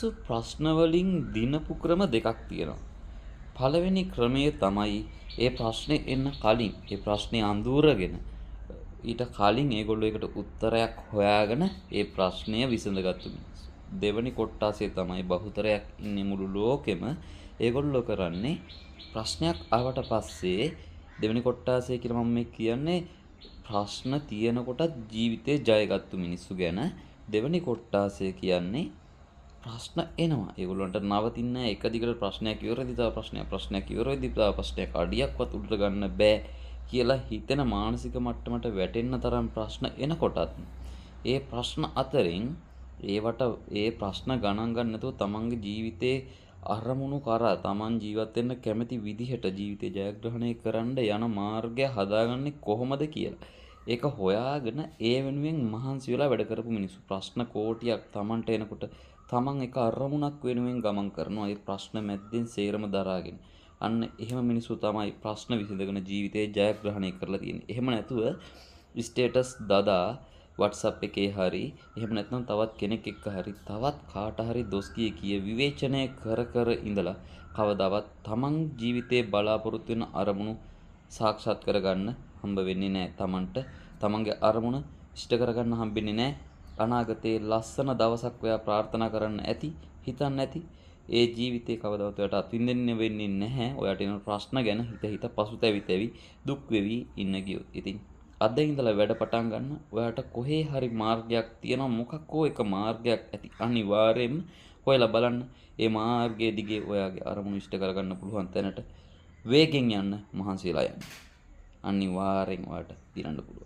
ප්‍රශ්න වලින් දිනපු ක්‍රම දෙකක් තියෙනවා. පළවෙනි ක්‍රමය තමයි ඒ ප්‍රශ්නේ එන්න කලින් ඒ ප්‍රශ්නේ අඳුරගෙන ඊට කලින් ඒගොල්ලෝ ඒකට උත්තරයක් හොයාගෙන ඒ ප්‍රශ්නය විසඳගත්තු මිනිස්සු. දෙවනි කොට්ටාසය තමයි බහුතරයක් ඉන්නේ මුළු ලෝකෙම. ඒගොල්ලෝ කරන්නේ ප්‍රශ්නයක් ආවට පස්සේ දෙවනි කොට්ටාසය කියලා මම මේ කියන්නේ ප්‍රශ්න තියෙනකොටත් ජීවිතේ ජයගත්තු මිනිස්සු ගැන. දෙවනි කොට්ටාසය කියන්නේ ප්‍රශ්න එනවා. ඒගොල්ලන්ට නවතින්නේ නැහැ. එක දිගට ප්‍රශ්නයක් ඉවර වෙද්දි තව ප්‍රශ්නයක්, ප්‍රශ්නයක් ඉවර වෙද්දි තව ප්‍රශ්නයක්, අඩියක්වත් උඩට ගන්න බෑ කියලා හිතෙන මානසික මට්ටමට වැටෙන්න තරම් ප්‍රශ්න එනකොටත් ඒ ප්‍රශ්න අතරින් ඒවට ඒ ප්‍රශ්න ගණන් ගන්න නැතුව තමන්ගේ ජීවිතේ අරමුණු කරා තමන් ජීවත් වෙන්න කැමති විදිහට ජීවිතේ ජයග්‍රහණය කරන්න යන මාර්ගය හදාගන්නේ කොහොමද කියලා. ඒක හොයාගෙන ඒ වෙනුවෙන් මහන්සි වෙලා වැඩ කරපු මිනිස්සු. ප්‍රශ්න කෝටියක් තමන්ට එනකොට තමන් එක අරමුණක් වෙනුවෙන් ගමන් කරනවා. ඒ ප්‍රශ්න මැද්දෙන් සේරම දරාගෙන. අන්න එහෙම මිනිස්සු තමයි ප්‍රශ්න විසඳගෙන ජීවිතේ ජයග්‍රහණය කරලා තියෙන්නේ. එහෙම නැතුව ස්ටේටස් දදා WhatsApp එකේ හරි එහෙම නැත්නම් තවත් කෙනෙක් එක්ක හරි තවත් කාට හරි දොස් කිය කිය විවේචනය කර කර ඉඳලා කවදාවත් තමන් ජීවිතේ බලාපොරොත්තු වෙන අරමුණු සාක්ෂාත් කරගන්න හම්බ වෙන්නේ නැහැ. තමන්ට තමන්ගේ අරමුණ ඉෂ්ට කරගන්න හම්බෙන්නේ නැහැ. අනාගතේ ලස්සන දවසක් ඔයා ප්‍රාර්ථනා කරන්න ඇති, හිතන්න ඇති. ඒ ජීවිතේ කවදාවත් ඔයාට අත්විඳින්න වෙන්නේ නැහැ. ඔයාට එන ප්‍රශ්න ගැන හිත හිත පසුතැවි තැවි දුක් වෙවි ඉන්න ගියොත්. ඉතින් අද ඉඳලා වැඩ පටන් ගන්න. ඔයාට කොහේ හරි මාර්ගයක් තියෙනවා, මොකක් හෝ එක මාර්ගයක් ඇති. අනිවාර්යයෙන්ම හොයලා බලන්න. ඒ මාර්ගයේ දිගේ ඔයාගේ අරමුණු ඉෂ්ට කරගන්න පුළුවන් තැනට වේගෙන් යන්න, මහන්සි වෙලා යන්න. අනිවාර්යෙන් ඔයාට දිනන්න පුළුවන්.